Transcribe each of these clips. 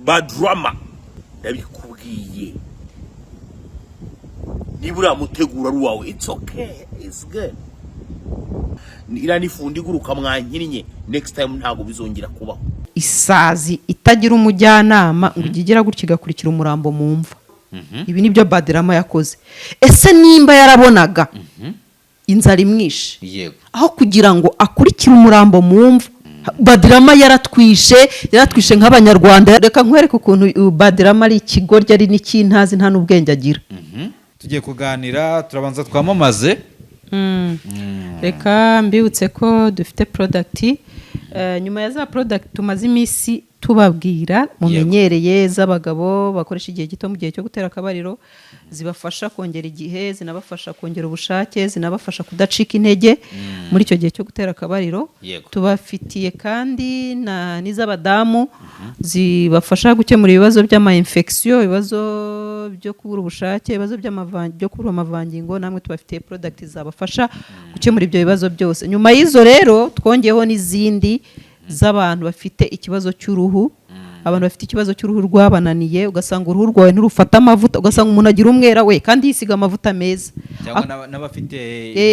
Badrama, ndabikubwiye, niba uriya muteguro ari uwawe, it's okay, it's good. Iriya ni fundi iguruka mwankinnye. Next time ntabwo bizongera kubaho. Isazi itagira umujyanama ngo ujye igira gutya igakurikira umurambo mu mva. Ibi nibyo Badrama yakoze. Ese nimba yarabonaga inzara imwishe, aho kugira ngo akurikire umurambo mu mva? Badrama yaratwishe, yaratwishe nk'Abanyarwanda. Reka nkwereke ukuntu Badrama ari ikigoryi, ari n'ikintazi, nta n'ubwenge agira. Tugiye kuganira, turabanza twamamaze. Reka mbibutse ko dufite product, nyuma ya za product tumaze iminsi tubabwira mumenyereye, z'abagabo bakoresha igihe gito mu gihe cyo gutera akabariro, zibafasha kongera igihe, zinabafasha kongera ubushake, zinabafasha kudacika intege muri icyo gihe cyo gutera akabariro. Tubafitiye kandi na n'iz'abadamu zibafasha gukemura ibibazo by'ama infection, ibibazo byo kubura ubushake, ibibazo byo kubura amavangingo. Namwe tubafitiye product zabafasha gukemura ibyo bibazo byose. Nyuma y'izo rero twongeyeho n'izindi z'abantu bafite ikibazo cy'uruhu, abantu bafite ikibazo cy'uruhu rwabananiye, ugasanga uruhu rwawe ntirufata amavuta, ugasanga umuntu agira umwera we kandi yisiga amavuta meza. Cyangwa n'abafite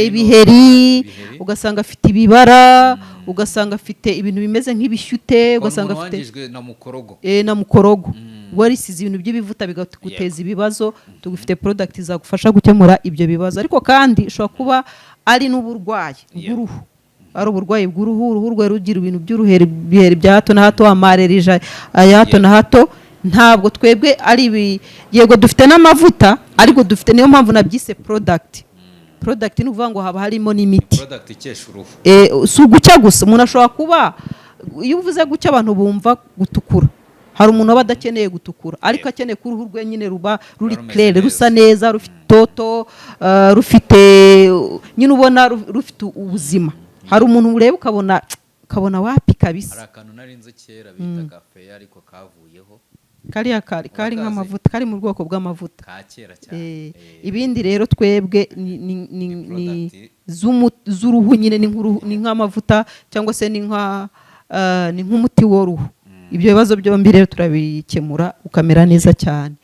ibiheri, ibiheri. Ugasanga afite ibibara, ugasanga afite ibintu bimeze nk'ibishyute, ugasanga umuntu afite wangijwe na mukorogo. Na mukorogo, warisize ibintu by'ibivuta bigaguteza ibibazo. Tugufite product zagufasha gukemura ibyo bibazo. Ariko kandi ushobora kuba ari n'uburwayi bw'uruhu, ari uburwayi bw'uruhu, uruhu rwawe rugira ibintu by'uruheri, ibiheri bya hato na hato, ama allergie ya hato na hato. Ntabwo twebwe ari ibi. Yego, dufite n'amavuta, ariko dufite, niyo mpamvu nabyise product. Product ni ukuvuga ngo haba harimo n'imiti. Product ikesha uruhu. Si ugucya gusa. Umuntu ashobora kuba, iyo uvuze gucya abantu bumva gutukura. Hari umuntu aba adakeneye gutukura, ariko akeneye ko uruhu rwe nyine ruba ruri rumeze clair, neza. rusa neza, rufite itoto, rufite nyine ubona rufite ubuzima. Hari umuntu ureba ukabona wapi kabisa. Hari akantu nari nzi kera bitaga feya, ariko kavuyeho. Kariya kari Urakazi? nk'amavuta, kari mu bwoko bw'amavuta. Ka kera cyane. Ibindi rero twebwe ni Ni product. z'uruhu nyine, ni nk'uruhu, ni nk'amavuta cyangwa se ni nk'umuti w'uruhu. Ibyo bibazo byombi rero turabikemura ukamera neza cyane.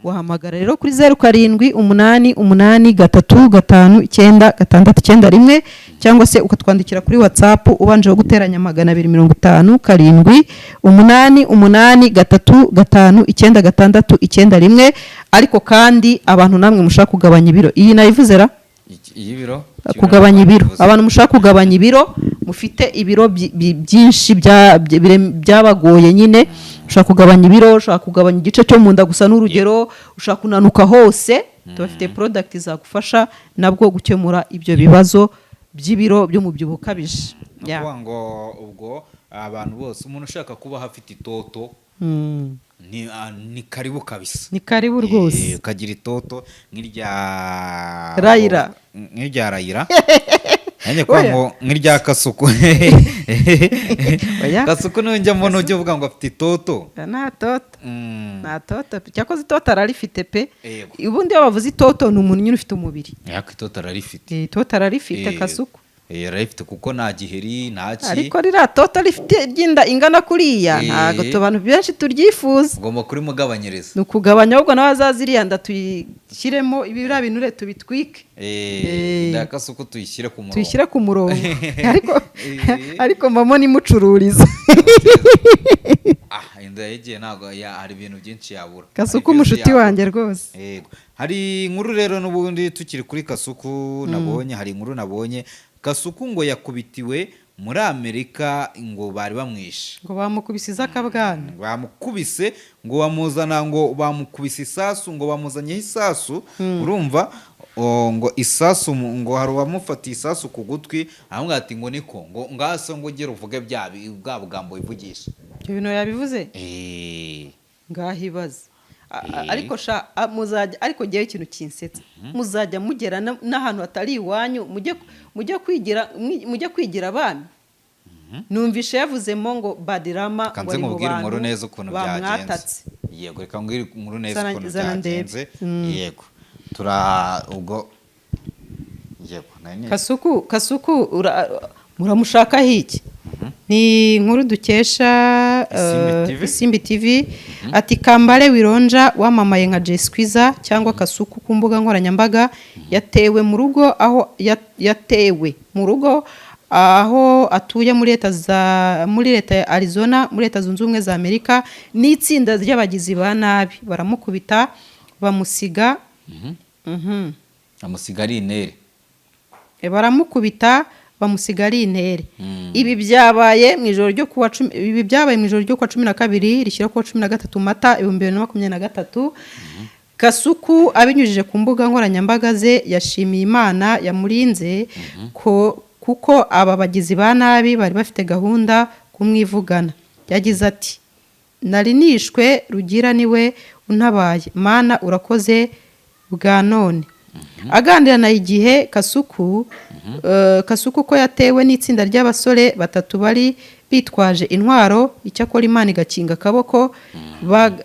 Wahamagara rero kuri 0788359691, cyangwa se ukatwandikira kuri WhatsApp ubanje guteranya 25788399691. Ariko kandi abantu namwe mushaka kugabanya ibiro, iyi nayivuze ra? Iy'ibiro. Kugabanya ibiro, abantu mushaka kugabanya ibiro, mufite ibiro byinshi byabagoye nyine, ushaka kugabanya ibiro, ushaka kugabanya igice cyo mu nda gusa n'urugero, ushaka kunanuka hose, tubafite product zagufasha nabwo gukemura ibyo bibazo by'ibiro by'umubyibuho ukabije. Ni ukuvuga ngo ubwo abantu bose, umuntu ushaka kubaho afite itoto, ni karibu kabisa. Ni karibu rwose. Ukagira itoto nk'irya Rayira. Nk'irya Rayira. Nanjye kuvuga Oya. ngo nk'irya Kasuku. Oya. Kasuku niwe njya mbona ujya uvuga ngo afite itoto. Nta toto. Nta toto, cyakoze itoto ararifite pe. Ubundi iyo bavuze itoto ni umuntu nyine ufite umubiri. Ariko itoto ararifite. Itoto ararifite. Kasuku. Ararifite kuko nta giheri, nta ki. Ariko ririya toto rifite ry'inda ingana kuriya, ntabwo abantu benshi turyifuza. Ugomba kurimugabanyiriza. Ni ukugabanya, ahubwo nawe azaza iriya nda tuyishyiremo ibiriya binure tubitwike. Inda ya Kasuku tuyishyire ku murongo. Tuyishyire ku murongo, ariko mbamo nimucururiza. Ah, inda yagiye ntabwo hari ibintu byinshi yabura. Kasuku Hari byinshi umushuti yabura. wanjye rwose. Yego. Hari inkuru rero n'ubundi tukiri kuri Kasuku nabonye, hari inkuru nabonye, Kasuku ngo yakubitiwe muri Amerika, ngo bari bamwishe. Ngo bamukubise iz'akabwana. Bamukubise, ngo bamuzana, ngo bamukubise isasu, ngo bamuzanyeho isasu. Urumva, ngo isasu ngo hari uwamufatiye isasu ku gutwi, aramubwira ati ngo niko ngo ngaso ngo ugere uvuge bwa bugambo wivugisha. Ibyo bintu yabivuze? Ngaho ibaze. Ariko sha, muzajya, ariko ngewe ikintu kinsetsa, muzajya mugera n'ahantu hatari iwanyu, mujye kwigira abami. Numvishe yavuzemo ngo Badrama ngo Kanze ari mu nkubwire inkuru bantu neza ukuntu byagenze. bamwatatse. Yego, reka nkubwire inkuru neza ukuntu Zana ndebe. byagenze. Yego, tura ubwo, yego nari Kasuku, Kasuku muramushakaho iki? Ni inkuru dukesha Isimbi TV. Isimbi TV. Ati Kambale Wironja wamamaye nka Jay Squeezer cyangwa Kasuku ku mbuga nkoranyambaga yatewe mu rugo aho yatewe mu rugo aho atuye muri leta ya Arizona, muri Leta Zunze Ubumwe za Amerika, n'itsinda ry'abagizi ba nabi baramukubita bamusiga. Amusiga ari inere. Baramukubita bamusiga ari intere. Ibi byabaye mu ijoro ryo kuwa 12 rishyira kuwa 13 Mata 2023. Kasuku abinyujije ku mbuga nkoranyambaga ze yashimiye Imana yamurinze ko kuko aba bagizi ba nabi bari bafite gahunda kumwivugana. Yagize ati: "Nari nishwe, Rugira niwe untabaye. Mana urakoze bwa none." Aganira na Igihe, Kasuku ko yatewe n'itsinda ry'abasore batatu bari bitwaje intwaro, icyakora Imana igakinga akaboko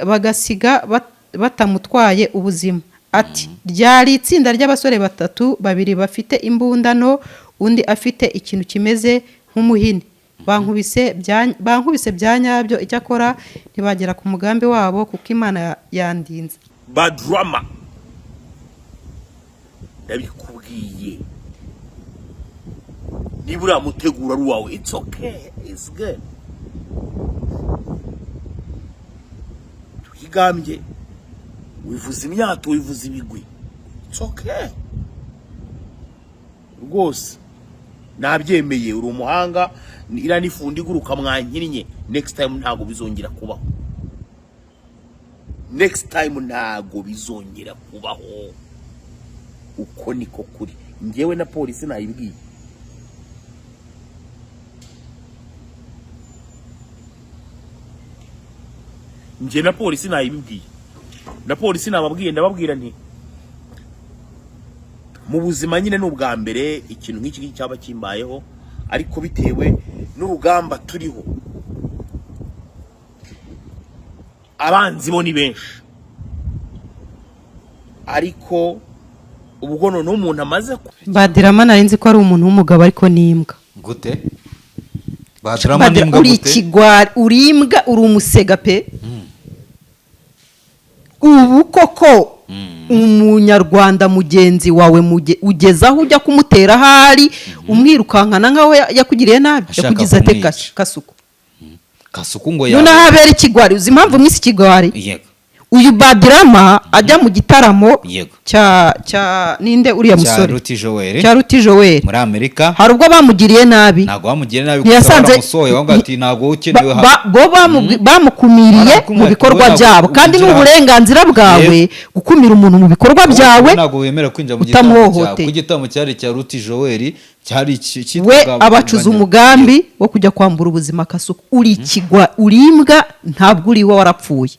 bagasiga batamutwaye ubuzima. Ati: "Ryari itsinda ry'abasore batatu, babiri bafite imbunda nto, undi afite ikintu kimeze nk'umuhini. Bankubise bya nyabyo, icyakora ntibagera ku mugambi wabo kuko Imana yandinze." Badrama, ndabikubwiye, niba uriya muteguro ari uwawe, it's okay, it's good. Twigambye, wivuza imyato, wivuza ibigwi, it's okay rwose, nabyemeye, uri umuhanga. Iriya ni fundi iguruka mwankinnye. Next time ntabwo bizongera kubaho, next time ntabwo bizongera kubaho. Uko niko kuri. Njyewe na polisi nayibwiye. Njye na polisi nayibibwiye, na polisi nababwiye, ndababwira nti mu buzima nyine ni ubwa mbere ikintu nk'iki ngiki cyaba kimbayeho, ariko bitewe n'urugamba turiho, abanzi bo ni benshi, ariko ubwo noneho umuntu amaze Badrama nari nzi ko ari umuntu w'umugabo, ariko ni imbwa. Gute? Badrama Badra, n'imbwa uri gute? ikigwari, uri imbwa, uri umusega pe. Ubu koko umunyarwanda mugenzi wawe ugeze aho ujya kumutera ahari umwirukankana nkaho yakugiriye nabi? Ashaka Yakugize ate? kumwica. Kasuku. Kasuku ngo Noneho habera ikigwari. Uzi impamvu mwise ikigwari? Yego. Uyu Badrama ajya mu gitaramo cya ninde uriya Cya musore? Ruti Joel. Cya Ruti Joel. Muri Amerika. Hari ubwo bamugiriye nabi? Ntabwo bamugiriye nabi, gusa Ntiyasanze baramusohoye, bavuga ati ntabwo ukenewe hano. Bo bamukumiriye Baramukumira mu ati, bikorwa "Wowe ntabwo byabo, kandi ni winjira hano." uburenganzira bwawe gukumira umuntu mu bikorwa byawe Ntabwo wemera kwinjira mu gitaramo cyawe, utamuhohoteye. kuko igitaramo cyari icya Ruti Joel, cyari We cyitwaga abacuza umugambi wo kujya kwambura ubuzima Kasuku. Uri ikigwa, uri imbwa, ntabwo uri we, warapfuye.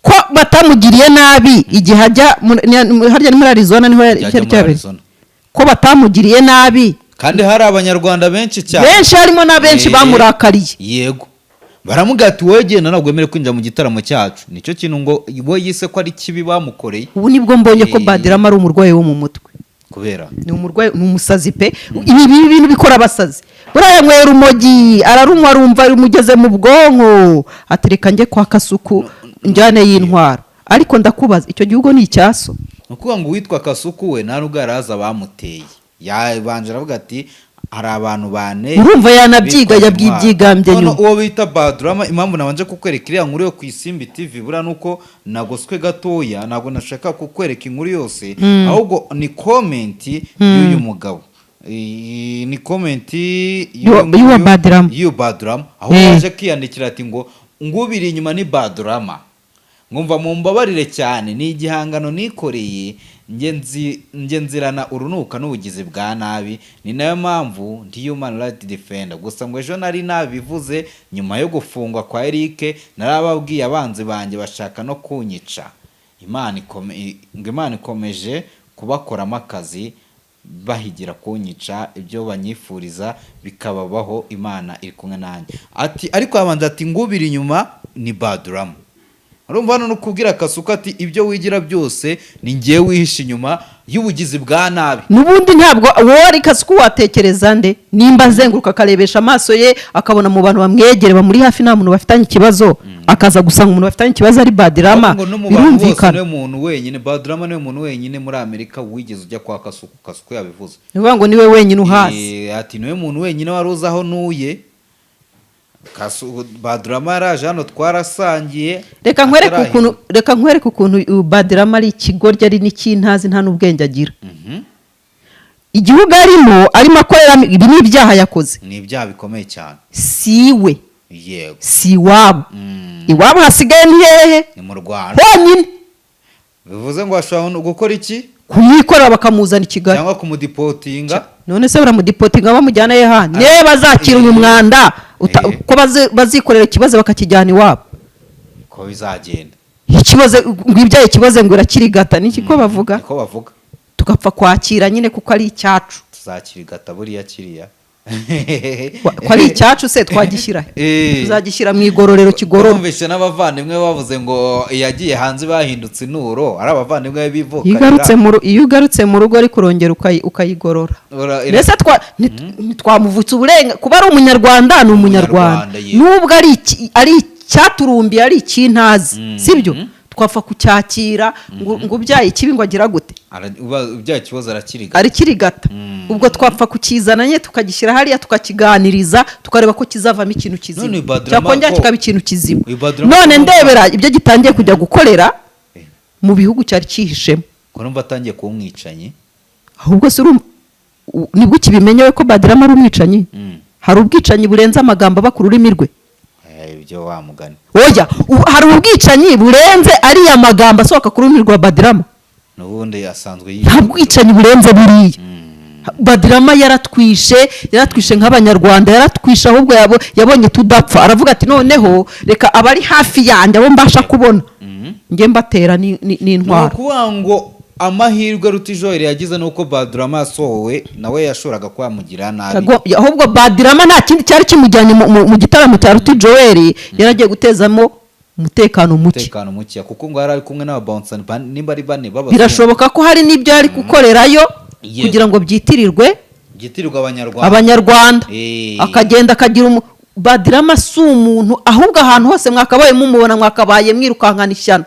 Ko batamugiriye nabi igihe ajya harya ni muri Arizona niho Byajya cyari muri cyabereye? Arizona. Ko batamugiriye nabi? Kandi hari Abanyarwanda benshi cyane. Benshi, harimo na benshi bamurakariye. Yego, baramubwira ati wowe genda, ntabwo wemerewe kwinjira mu gitaramo cyacu. Nicyo kintu ngo we yise ko ari kibi bamukoreye. Ubu nibwo mbonye ko Badrama ari umurwayi wo mu mutwe. Kubera? Ni umurwayi, ni umusazi pe. Ibi bintu bikora abasazi. Buriya yanywera urumogi, ararunywa, arumva rumugeze mu bwonko, atereka njye kwa Kasuku njyane y'intwaro. Ariko ndakubaza, icyo gihugu ni icyaso? Ni ukuvuga ngo uwitwa Kasuku we nta nubwo yari azi abamuteye, yabanje aravuga ati hari abantu bane Urumva yanabyiga, bitwaje yabyibyigambye intwaro. nyuma. None uwo bita Badrama, impamvu nabanje kukwereka iriya nkuru yo ku Isimbi TV buriya nuko nagoswe gatoya, ntabwo nashaka kukwereka inkuru yose, ahubwo ni comment y'uyu mugabo. Ni comment Y'uwa Badrama. y'uyu Badrama, aho yaje akiyandikira ati ngo ngubiri inyuma ni Badrama, ngumva mumbabarire cyane, ni igihangano nikoreye nge nzirana urunuka n'ubugizi bwa nabi, ni nayo mpamvu ndi human right defender. Gusa ngo ejo nari nabivuze nyuma yo gufungwa kwa Eric, narababwiye, abanzi banjye bashaka no kunyica. Ngo Imana ikomeje kubakoramo akazi, bahigira kunyica, ibyo banyifuriza bikababaho, Imana iri kumwe nanjye. Ati ariko abanza ati ngubiri inyuma ni Badrama. Urumva hano no kubwira Kasuku ati ibyo wigira byose ni ngewe wihishe inyuma. y'ubugizi bwa nabi. N'ubundi ntabwo wowe ari Kasuku watekereza nde? Nimba azenguruka akarebesha amaso ye, akabona mu bantu bamwegere bamuri hafi nta muntu bafitanye ikibazo, akaza gusanga umuntu bafitanye ikibazo ari Badirama. Ahubwo ngo no mu bantu bose, Birumvikana. niwe muntu wenyine, Badrama niwe muntu wenyine muri Amerika wigeze ujya kwa Kasuku. Kasuku yabivuze. Ni ukuvuga ngo niwe wenyine uhazi. Ati niwe muntu wenyine wari uzi aho ntuye. Badrama yaraje hano, twarasangiye. Reka nkwereke atarahinduka. ukuntu, reka nkwereke ukuntu Badirama ari ikigoryi, ari n'ikintazi, nta n'ubwenge agira. Igihugu arimo akoreramo, ibi ni ibyaha yakoze. Ni ibyaha bikomeye cyane. Si iwe, si iwabo. Iwabo hasigaye ni hehe? Ni mu Rwanda. Honyine. Bivuze ngo bashobora no gukora iki? Kumwikorera bakamuzana i Kigali. Cyangwa kumudeportinga. None se baramudeportinga bamujyana he? Hano niba bazakira uyu mwanda ko bazikorera ikibazo bakakijyana iwabo. Ko bizagenda. Ikibazo ngo ibyaye ikibazo ngo irakirigata, ni iki ko bavuga? Niko bavuga. Tugapfa kwakira nyine kuko ari icyacu. Tuzakirigata buriya kiriya. Ko ari icyacu se twagishyira he? Tuzagishyira mu igororero kigororwa. Numvise n'abavandimwe bavuze ngo yagiye hanze bahindutse inturo, ari abavandimwe be Iyo bivukanira. Iyo ugarutse mu rugo ariko urongera ukayigorora. Mbese ntitwamuvutse uburenga kuba ari Umunyarwanda? Ni Umunyarwanda. Umunyarwanda, yego. Nubwo ari icyaturumbiye, ari ikintazi, sibyo? Twapfa kucyakira ngo ubyaye ikibi ngo agira gute? Ubyaye ikibazo arakirigata. Arikirigata. Ubwo twapfa kukizana nyine tukagishyira hariya, tukakiganiriza, tukareba ko kizavamo ikintu kizima, None Badrama cyakongera kikaba ikintu kizima. Uyu Badrama None ndebera ibyo gitangiye kujya gukorera mu bihugu cyari cyihishemo. Ko numva atangiye kuba umwicanyi. Ahubwo se nibwo ukibimenye we ko Badirama ari umwicanyi? Hari ubwicanyi burenze amagambo aba ku rurimi rwe? Ibyo wa mugani. Oya, hari ubwicanyi burenze ariya magambo asohoka ku rurimi rwa Badirama? N'ubundi asanzwe Nta bwicanyi burenze buriya. Badirama yaratwishe, yaratwishe nk'Abanyarwanda, yaratwishe. Ahubwo yabonye tudapfa, aravuga ati: "Noneho reka abari hafi yanjye, abo mbasha kubona, njye mbatera Ni n'intwaro." ukuvuga ngo amahirwe Ruti Joel yagize ni uko Badrama yasohowe, nawe yashoboraga kuba yamugirira nabi. Ahubwo Badirama nta kindi cyari kimujyanye mu gitaramo cya Ruti Joel, yaragiye gutezamo umutekano muke. Umutekano muke, kuko ngo yari ari kumwe n'ababouncers nimba ari bane b'abazungu. Birashoboka ko hari n'ibyo yari gukorerayo kugira ngo byitirirwe byitirirwa Abanyarwanda. Abanyarwanda. Akagenda akagira Badirama si umuntu, ahubwo ahantu hose mwakabaye mumubona mwakabaye mwirukankana ishyano.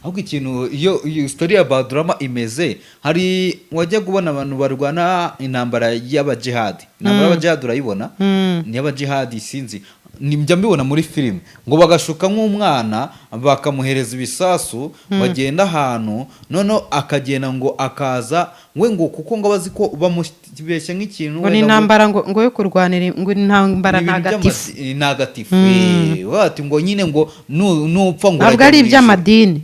Ahubwo ikintu, iyo story ya Badrama imeze, hari wajya kubona abantu barwana intambara y'abajihadi. Intambara y'abajihadi urayibona, ni y'abajihadi, sinzi, njya mbibona muri filime, ngo bagashuka nk'umwana bakamuhereza ibisasu, bagenda ahantu, noneho akagenda ngo akaza we ngo kuko ngo bazi ko bamubeshya nk'ikintu Ngo ni wenda intambara ngo yo kurwanira, ngo ni intambara ni ibintu ntagatifu. Ntagatifu. Bati ngo nyine ngo nupfa ngo Ntabwo urajya ari mu ijuru. iby'amadini.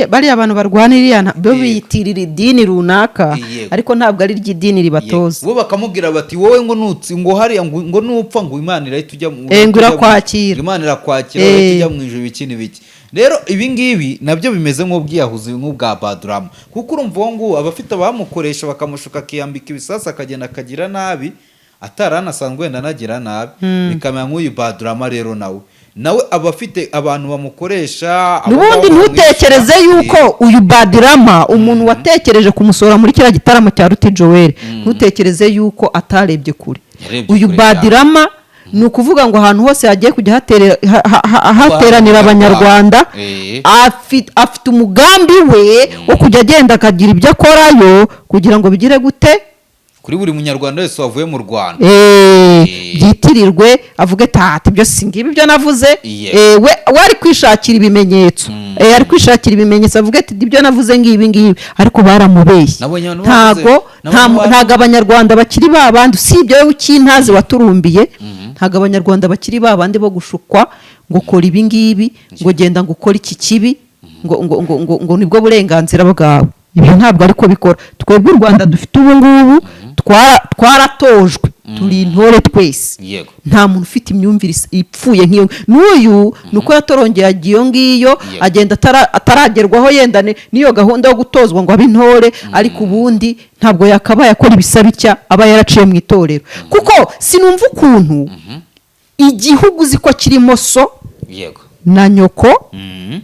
Bariya bantu barwana iriya bo biyitirira idini runaka, ariko ntabwo ari ry'idini ribatoza. Bo bakamubwira bati: "Wowe ngo nutsi ngo hariya ngo nupfa ngo Imana irahita ujya mu Ngo irakwakira. Imana irakwakira, urahita ujya mu ijuru," ibiki n'ibiki. Rero ibi ngibi nabyo bimeze nk'ubwiyahuzi nk'ubwa Badrama, kuko urumva uwo nguwo aba afite abamukoresha bakamushuka, akiyambika ibisasu, akagenda akagira nabi atari anasanzwe wenda anagira nabi, bikamera nk'uyu Badrama. Rero nawe aba afite abantu bamukoresha, abo N'ubundi ngabo ntutekereze bamwishyura. yuko uyu Badirama, umuntu watekereje kumusohora muri kiriya gitaramo cya Ruti Joel, ntutekereze yuko atarebye kure. Yarebye Uyu kure cyane. Badirama ni ukuvuga ngo ahantu hose hagiye kujya hateranira Abanyarwanda, afite umugambi we wo kujya agenda akagira ibyo akorayo kugira ngo bigire gute? Kuri buri Munyarwanda wese wavuye mu Rwanda. Byitirirwe, avuge tata ibyo si ngibi ibyo navuze. We ari kwishakira ibimenyetso. Ari kwishakira ibimenyetso, avuge ati: "Ibyo navuze ngibi ngibi," ariko baramubeshye. Nabonye abantu Ntago nabonye ntago Abanyarwanda bakiri ba bandi, usibye wowe ukintazi waturumbiye. Ntago Abanyarwanda bakiri ba bandi bo gushukwa ngo kora ibi ngibi, ngo genda ngo ukore iki kibi, ngo nibwo burenganzira bwawe. Ibyo ntabwo ariko bikora. Twebwe u Rwanda dufite ubu ngubu, twaratojwe, turi intore twese. Nta muntu ufite imyumvire ipfuye nk'iyo. N'uyu ni uko yatorongeye, agiye iyo ngiyo, agenda ataragerwaho yenda n'iyo gahunda yo gutozwa ngo abe intore, ariko ubundi ntabwo yakabaye akora ibisa bitya aba yaraciye mu itorero, kuko sinumva ukuntu igihugu uzi ko kirimo so na nyoko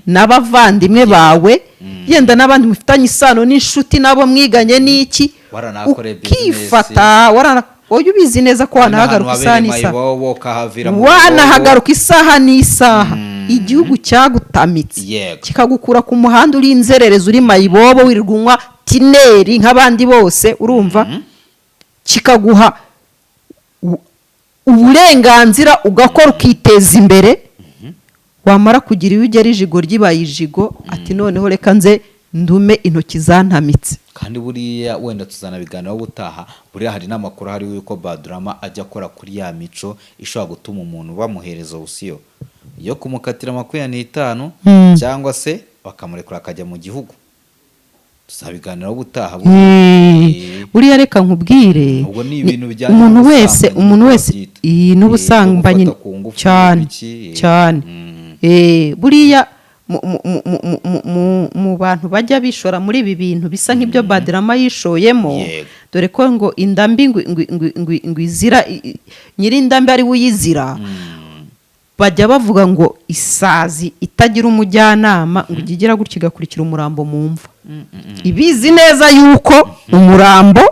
n'abavandimwe bawe. Yenda n'abandi mufitanye isano n'inshuti nabo mwiganye n'iki, Waranahakoreye business. ukifata wowe ubizi neza ko wanahagaruka isaha n'isaha. Mayibobo kahavira mu Wanahagaruka isaha n'isaha. Igihugu cyagutamitse, kikagukura ku muhanda uri inzererezi, uri mayibobo, wirirwa unywa tineri nk'abandi bose, urumva, kikaguha uburenganzira, ugakora, ukiteza imbere. Wamara kugira iyo ugera, ijigo ryibaye ijigo, ati: "Noneho reka nze ndume intoki zantamitse." Kandi buriya wenda tuzanabiganiraho ubutaha. Buriya hari n'amakuru ahari yuko Badrama ajya akora kuri ya mico ishobora gutuma umuntu bamuhereza option yo kumukatira 25 cyangwa se bakamurekura akajya mu gihugu. Tuzabiganiraho ubutaha buriya. Buriya reka nkubwire, Ubwo ni ibintu bijyanye umuntu wese, n'ubusambanyi, umuntu niko wese babyita. iyi n'ubusambanyi. Gufata ku ngufu, Cyane. ibiki, Cyane. Buriya mu bantu bajya bishora muri ibi bintu bisa nk'ibyo Badrama yishoyemo, dore ko ngo inda mbi ngo izira nyir'inda mbi ari we uyizira. Bajya bavuga ngo isazi itagira umujyanama ngo ijye igira gutya igakurikira umurambo mu mva, ibizi neza yuko umurambo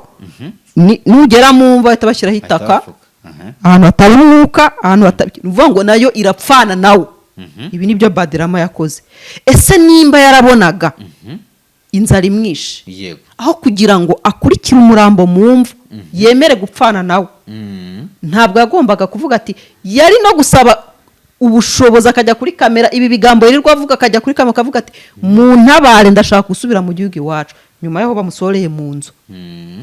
nugera mu mva bahita bashyiraho Bahita itaka, bafuka. Aha. ahantu hataba umwuka, ahantu hataba, ni ukuvuga ngo nayo irapfana nawo. Ibi ni byo Badrama yakoze. Ese nimba yarabonaga inzara imwishe, aho kugira ngo akurikire umurambo mu mva yemere gupfana nawe, ntabwo yagombaga kuvuga ati, yari no gusaba ubushobozi akajya kuri kamera, ibi bigambo yirirwa avuga, akajya kuri kamera akavuga ati: "Muntabare, ndashaka gusubira mu gihugu iwacu." Nyuma y'aho bamusohoreye mu nzu,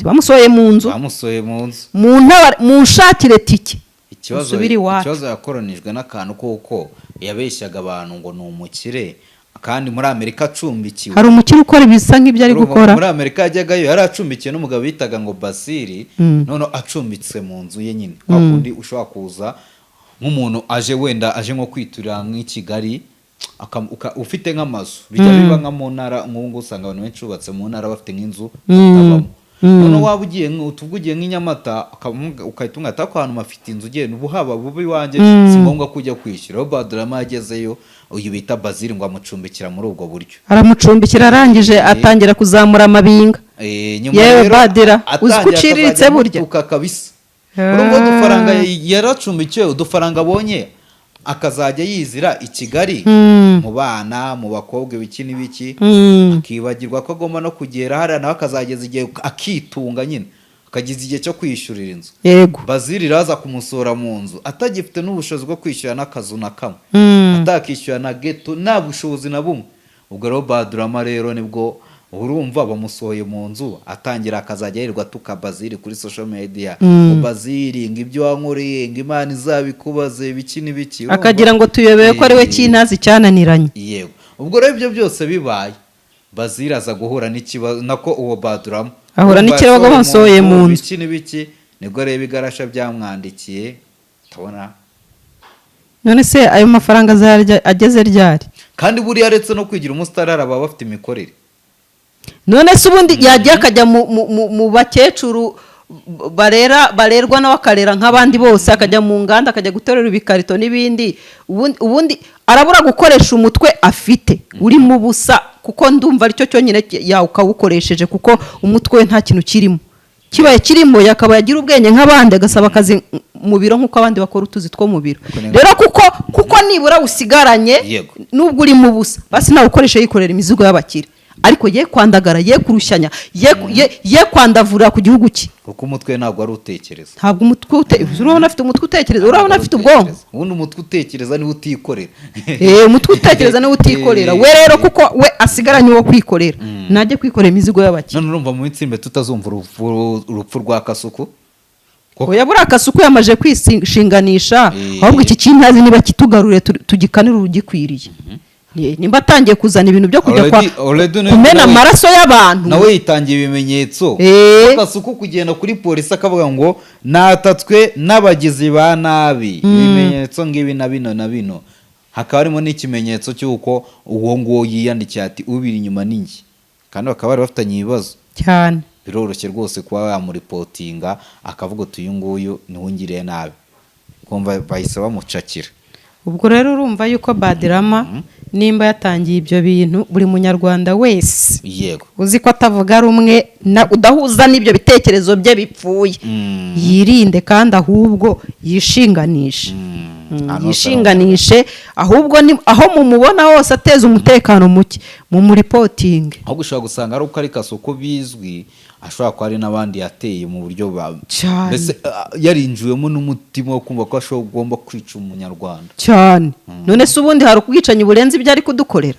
bamusohoye mu nzu. Bamusohoye mu nzu. Muntabare, munshakire tike Ikibazo, nsubire iwacu. ikibazo, yakoronijwe n'akantu kuko yabeshyaga abantu ngo ni umukire kandi muri Amerika acumbikiwe. Hari umukire ukora ibisa nk'ibyo ari Urumva, gukora? muri Amerika yajyagayo yari acumbikiwe n'umugabo bitaga ngo Basiri. None acumbitse mu nzu ye nyine, kwa kundi ushobora kuza nk'umuntu aje, wenda aje nko kwiturira nk'i Kigali, ufite nk'amazu, bijya biba nka mu ntara. Nk'ubu ngubu usanga abantu benshi bubatse mu ntara bafite nk'inzu batabamo. Noneho waba ugiye tuvuge ugiye nk'i Nyamata, ugahita umwata ko ahantu bafite inzu, ugenda ubu haba buba iwanjye, si ngombwa ko ujya kwishyura. Aho Badrama yagezeyo, uyu bita Bazili ngo amucumbikira muri ubwo buryo. Aramucumbikira, arangije atangira kuzamura amabinga. Nyuma Yewe, rero Badira, uzi ko atangira uciriritse akazajya burya? amutuka kabisa. Urumva udufaranga yaracumbikiwe, udufaranga abonye akazajya yizira i Kigali mu bana, mu bakobwa, ibiki n'ibiki, akibagirwa ko agomba no kugera hariya nawe akazageza igihe akitunga nyine, akageza igihe cyo kwishyurira inzu. Bazili iraza kumusohora mu nzu atagifite n'ubushobozi bwo kwishyura n'akazu na kamwe, atakishyura na geto, nta bushobozi na bumwe. Ubwo rero Badrama rero nibwo urumva bamusohoye mu nzu, atangira akazajya yirirwa atuka Bazili kuri social media, ngo: "Bazili, ngo ibyo wankoreye, ngo Imana izabikubaze," ibiki n'ibiki, urumva? Akagira ngo tuyobeye ko ari we kintazi cyananiranye. Yego. Ubwo rero ibyo byose bibaye, Bazili aza guhura n'ikibazo, nako uwo Badrama Ahura urumva n'ikibazo yasohoye bamusohoye mu nzu. Ibiki n'ibiki, nibwo rero ibigarasha byamwandikiye, utabona. None se ayo mafaranga azarya ageze ryari? Kandi buriya aretse no kwigira umusitari, hari ababa bafite imikorere. None se ubundi yagiye akajya mu bakecuru barera, barerwa nawe akarera nk'abandi bose, akajya mu nganda, akajya guterura ibikarito n'ibindi. Ubundi arabura gukoresha umutwe afite urimo ubusa, kuko ndumva aricyo cyonyine yawe ukawukoresheje, kuko umutwe we nta kintu kirimo. Kibaye kirimo yakaba yagira ubwenge nk'abandi, agasaba akazi mu biro nk'uko abandi bakora utuzi two mu biro. Rero kuko nibura usigaranye, nubwo uri mu busa, basi nawe ukoresha yikorera imizigo y'abakire, ariko ye kwandagara, ye kurushyanya, ye kwandavurira ku gihugu cye. Kuko umutwe ntabwo wari utekereza. Ntabwo umutwe urabona afite umutwe utekereza? Urabona afite ubwonko? Ubundi umutwe utekereza niwe utikorera. Umutwe utekereza niwe utikorera. We rero kuko we asigaranye uwo kwikorera, najye kwikorera imizigo y'abakire. None urumva mu minsi imbere tutazumva urupfu rwa Kasuku? Oya, buriya Kasuku yamaze kwishinganisha. Ahubwo iki kintazi niba kitugarure, tugikanire urugikwiriye. Nimba atangiye kuzana ibintu byo kujya kwa Already kumena amaraso y'abantu. Nawe yitangiye ibimenyetso. Kasuku kugenda kuri polisi akavuga ngo natatswe n'abagizi ba nabi, ibimenyetso ngibi na bino na bino, hakaba harimo n'ikimenyetso cy'uko uwo nguwo yiyandikiye ati: "Ubiri inyuma ni njye," kandi bakaba bari bafitanye ibibazo. Cyane. Biroroshye rwose kuba yamuripotinga, akavuga uti: "Uyu nguyu niwe ungiriye nabi." Kumva bahise bamucakira. Ubwo rero urumva yuko Badrama nimba yatangiye ibyo bintu, buri Munyarwanda wese uzi ko atavuga rumwe na udahuza n'ibyo bitekerezo bye bipfuye, yirinde kandi ahubwo yishinganishe. Ahantu hose. Yishinganishe ahubwo ni aho mumubona hose ateza umutekano muke, mumuripotinge. Ahubwo ushobora gusanga ari uko ari Kasuku bizwi, ashobora kuba hari n'abandi yateye mu buryo Cyane. mbese yarinjiwemo n'umutima wo kumva ko ashobora ugomba kwica Umunyarwanda. Cyane. None se ubundi hari ubwicanyi burenze ibyo ari kudukorera?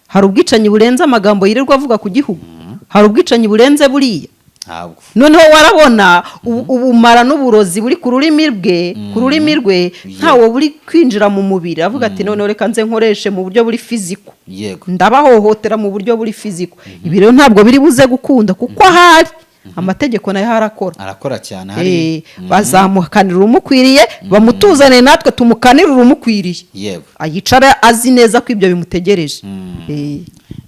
Hari ubwicanyi burenze amagambo yirirwa avuga ku gihugu? Hari ubwicanyi burenze buriya? Ntabwo. Noneho warabona ubumara n'uburozi buri ku rurimi rwe, ku rurimi rwe ntawo buri kwinjira mu mubiri, avuga ati: "Noneho reka nze nkoreshe mu buryo buri physical, ndabahohotera mu buryo buri physical." Ibi rero ntabwo biri buze gukunda, kuko ahari amategeko nayo arakora. Arakora cyane hari. Bazamukanira urumukwiriye, bamutuzane natwe tumukanire urumukwiriye, ayicara azi neza ko ibyo bimutegereje.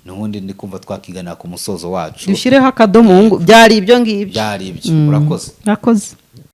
N'ubundi ndi kumva twakiganira ku musozo wacu. Dushyireho akadomo ngo byari ibyo ngibyo. Byari ibyo, urakoze. Urakoze.